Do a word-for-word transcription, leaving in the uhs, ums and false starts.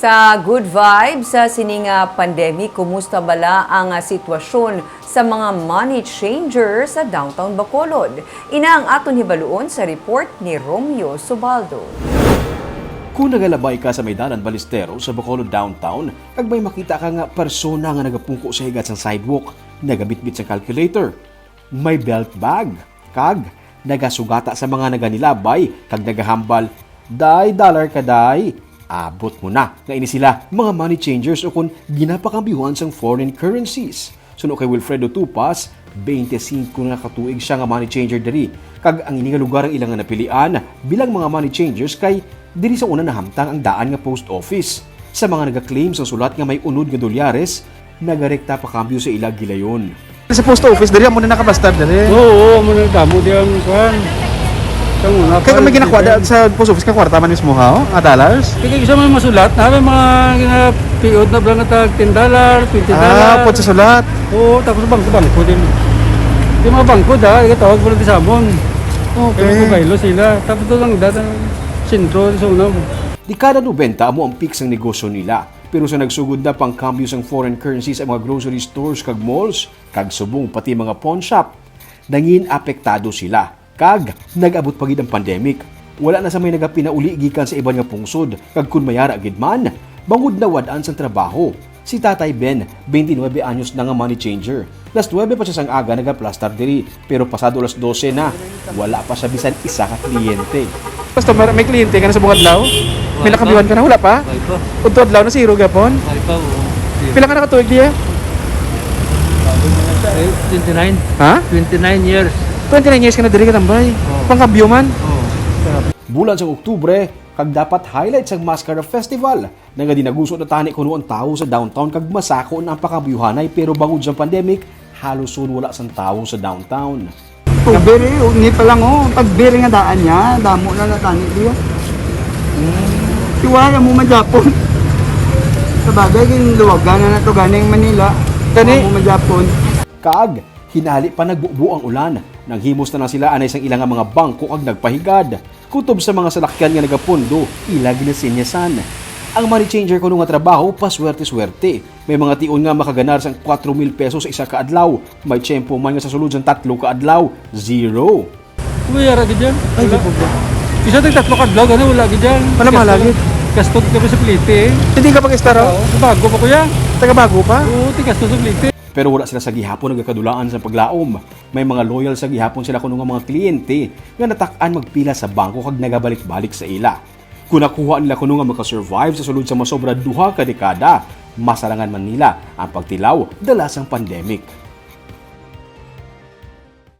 Sa good vibes sa sini nga pandemic, kumusta bala ang, ah, sitwasyon sa mga money changer sa downtown Bacolod? Ina ang aton hibaluon sa report ni Romeo Subaldo. Kung nagalabay ka sa may dalan Balestero sa Bacolod downtown, kag may makita ka nga persona nga nagapungko sa higa sang sidewalk, nagabitbit sa calculator, may belt bag, kag nagasugata sa mga naganilabay kag nagahambal, "Day, dollar ka, day?" Abot mo na nga ini sila mga money changers ukon ginapakambyohan sang foreign currencies. Suno kay Wilfredo Tupas, twenty-five na ka tuig siya nga money changer diri, kag ang ini nga lugar ang ila nga napilian bilang mga money changers kay diri sa una nahamtang ang daan nga post office. Sa mga nagaklaim sang sulat nga may unod nga dolyares, nagarekta pa kambyo sa ila gilayon. Sa post office diri, amo na nakabastar diri. Oo, oo, amo na damo di ang kuan. Sa una, Kaya kung may kuan, ginakuha depende. Da, sa post office, kakwarta man mismo ha, oh? Nga dollars? Kaya isa man masulat, na may mga ginapiod na bala nga tag ten dollar, twenty dollar. Ah, put sa sulat. Oo, tapos bangko-bangko din. Yung mga bangko da, tawag mo na di sa amon. Okay. Kaya magbaylo sila. Tapos doon lang dati ang sentro, sa una. Dekada nobenta amo ang peak sang negosyo nila. Pero sa nagsugod na pangkambyo sang foreign currency sa mga grocery stores kag malls, kag subong pati mga pawn shop, nangin apektado sila. Kag nag-abot pa gid ang pandemic. Wala na sa may nagapinauli gikan sa iban nga pungsod, kag kun mayara gid man, bangod nawad-an sang trabaho. Si Tatay Ben, twenty-nine anyos na nga money changer. Las nuebe pa siya sang aga nagaplastar diri, pero pasado las dose na, wala pa siya bisan isa ka kliyente. Customer, may kliyente ka na sa buong adlaw? May Wala pa. Nakabiwan ka na? Wala pa? Wala pa. Udto adlaw na zero gyapon? Wala pa, oo. Pila ka nakatuig diya? Ay, twenty-nine. Ha? Twenty-nine years. Twenty-nine years ka na diri katambay. Oo. Pangkambyo man. Oo. Bulan sang Oktubre, kag dapat highlight sang Mascara Festival, nagadinaguso na tani kuno ang tawo sa downtown kag masako na ang pakambyohanay, pero bangod sa pandemic, halos wala sang tawo sa downtown. October, eh, ni pa lang, oh. Pagbiring nga daan niya, damo na natani diyo. Siwala mo magyapon. Sa bagay, ginluwagan na nato ganing Manila. Gani? Amo magyapon. Kag, hinali pa nagbubo ang ulan. Nanghimos na lang sila anay sang ila nga mga bangko kag nagpahigad. Kutob sa mga salakyan nga nagapundo, ila ginasinyasan. Ang money changer kuno nga trabaho, paswerte-swerte. May mga tion nga makaganar sang kwatro mil pesos sa isa ka adlaw. May tiyempo man nga sa sulod sang tatlo ka adlaw, zero. Uy, ara gid yan. Ay, wala. Di po ba? Isa tag tatlo ka adlaw, gani wala gid yan. Wala, mahal lagi. Gasto kami sa plete, eh. Hindi ka pag-istar, oh? Oo, bago pa, kuya. Taga bago pa? Oo, tigasto sa plete. Pero wala sila sa gihapon nagakadulaan sa paglaom. May mga loyal sa gihapon sila kuno nga mga kliyente nga natak-an magpila sa bangko kag nagabalik-balik sa ila. Kung nakuha nila kuno nga makasurvive sa sulod sa masobra duha ka dekada, masarangan man nila ang pagtilaw dala sang pandemic.